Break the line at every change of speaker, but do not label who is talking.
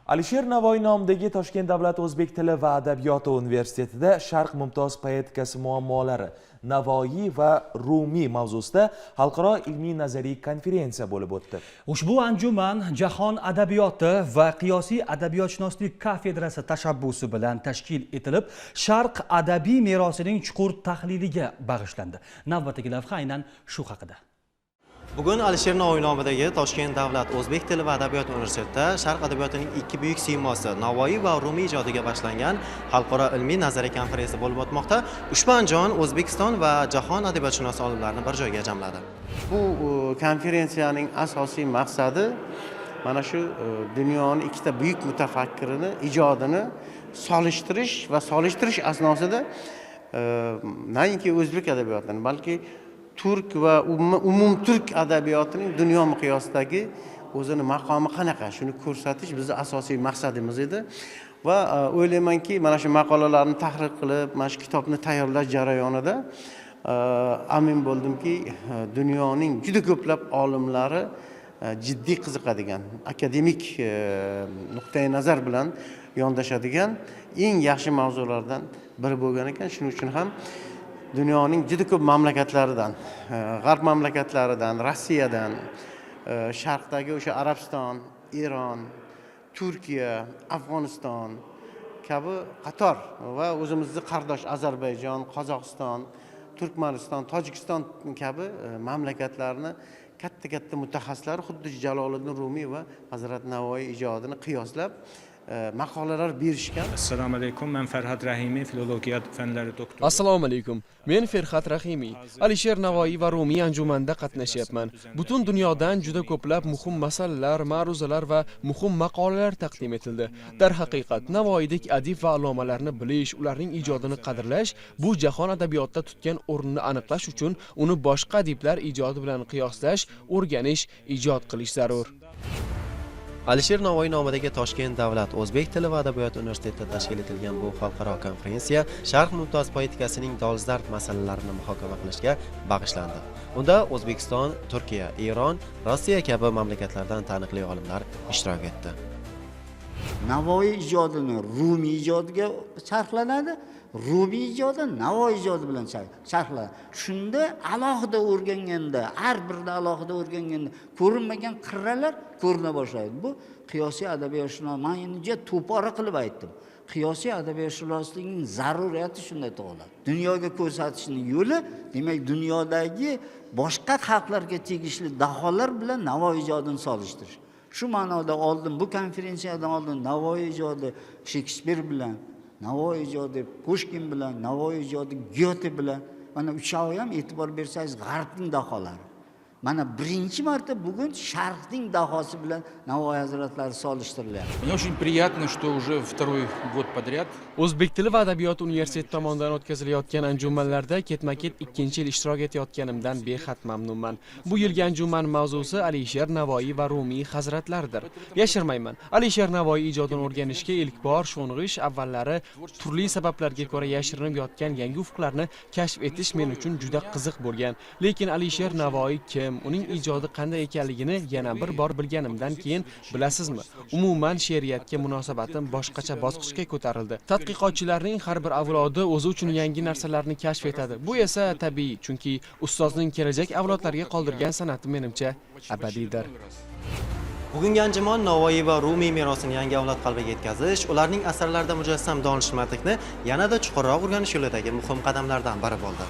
Alisher Navoiy nomidagi Toshkent davlat o'zbek tili va adabiyoti universitetida "Sharq mumtoz poetikasi muammolari: Navoiy va Rumiy" mavzusida xalqaro ilmiy nazariy konferensiya bo'lib o'tdi.
Ushbu anjuman Jahon adabiyoti va qiyosiy adabiyotshunoslik kafedrasi tashabbusi bilan tashkil etilib, sharq adabiy merosining chuqur tahliliga bag'ishlandi. Navbatdagi lavha aynan shu haqida.
Bugun Alisher Navoiy nomidagi Toshkent davlat o'zbek tili va adabiyot universitetida sharq adabiyotining ikki buyuk siymosi, Navoiy va Rumiy ijodiga bag'ishlangan xalqaro ilmiy nazariy konferensiya bo'lib o'tmoqda. Ushbu anjuman O'zbekiston va jahon adabiyotshunos olimlarini bir joyga jamladi.
Bu konferensiyaning asosiy maqsadi mana shu dunyoni ikkita buyuk mutafakkirini ijodini solishtirish va solishtirish asnosida nainki o'zbek adabiyotini, balki turk va umumturk adabiyotining dunyo miqyosidagi o'zini maqomi qanaqa, shuni ko'rsatish bizni asosiy maqsadimiz edi. Va o'ylaymanki, mana shu maqolalarni tahrir qilib, mana shu kitobni tayyorlash jarayonida amin bo'ldimki, dunyoning juda ko'plab olimlari jiddiy qiziqadigan, akademik nuqtai nazar bilan yondashadigan eng yaxshi mavzulardan biri bo'lgan ekan. Shuning uchun ham dunyoning juda ko'p mamlakatlaridan, g'arb mamlakatlaridan, Rossiyadan, sharqdagi o'sha Arabiston, Eron, Turkiya, Afg'oniston kabi qator va o'zimizni qardosh Ozarbayjon, Qozog'iston, Turkmaniston, Tojikiston kabi mamlakatlarni katta katta mutaxassislari xuddi Jaloliddin Rumiy va Hazrat Navoiy ijodini qiyoslab maqolalar berishgan.
Assalomu alaykum. Men Farhad Rahimiy, filologiya fanlari doktori.
Assalomu alaykum. Men Ferhat Rahimiy. Alisher Navoiy va Rumiy anjumanida qatnashyapman. Butun dunyodan juda ko'plab muhim masalalar, ma'ruzalar va muhim maqolalar taqdim etildi. Darhaqiqat, Navoiydek adib va allomalarni bilish, ularning ijodini qadrlash, bu jahon adabiyotida tutgan o'rnini aniqlash uchun uni boshqa adiblar ijodi bilan qiyoslash, o'rganish, ijod qilish zarur.
Alisher Navoiy nomidagi Toshkent davlat o'zbek tili va adabiyot universitetida tashkil etilgan bu xalqaro konferensiya sharq mumtoz poetikasining dolzarb masalalarini muhokama qilishga bag'ishlandi. Unda O'zbekiston, Turkiya, Eron, Rossiya kabi mamlakatlardan taniqli olimlar ishtirok etdi.
Navoiy ijodini Rumiy ijodiga charxlanadi, Rumiy ijodi Navoiy ijodi bilan charxlanadi. Shunda alohida o'rganganda, har birini alohida o'rganganda ko'rinmagan qirralar ko'rina boshlaydi. Bu qiyosiy adabiyotshunos, man endi juda to'pora qilib aytdim, qiyosiy adabiyotshunoslikning zaruriyati shunda tug'iladi. Dunyoga ko'rsatishning yo'li, demak, dunyodagi boshqa xalqlarga tegishli daholar bilan Navoiy ijodini solishtirish. Shu ma'noda oldin, bu konferensiyadan oldin Navoiy ijodi Shekspir bilan, Navoiy ijodi Pushkin bilan, Navoiy ijodi Gyote bilan, mana uchovi ham, e'tibor bersangiz, g'arbning daholari. Mana birinchi marta bugun sharqning dahosi bilan Navoiy hazratlari solishtirilyapti.
Мне очень приятно, что уже второй год подряд
O'zbek tili va adabiyot universiteti tomonidan o'tkazilayotgan anjumanlarda ketma-ket ikkinchi yil ishtirok etayotganimdan behad mamnunman. Bu yilgi anjuman mavzusi Alisher Navoiy va Rumiy hazratlaridir. Yashirmayman, Alisher Navoiy ijodini o'rganishga ilk bor sho'ng'ish avvallari turli sabablarga ko'ra yashirinib yotgan yangi ufqlarni kashf etish men uchun juda qiziq bo'lgan. Lekin Alisher Navoiy kim, uning ijodi qanday ekanligini yana bir bor bilganimdan keyin, bilasizmi, umuman she'riyatga munosabatim boshqacha bosqichga ko'tarildi. Tadqiqotchilarning har bir avlodi o'zi uchun yangi narsalarni kashf etadi. Bu esa tabiiy, chunki ustozning kelajak avlodlarga qoldirgan san'ati, menimcha, abadiydir.
Bugungi anjuman Navoiy va Rumiy merosini yangi avlod qalbiga yetkazish, ularning asarlarida mujassam donishmandlikni yanada chuqurroq o'rganish yo'lidagi muhim qadamlardan biri bo'ldi.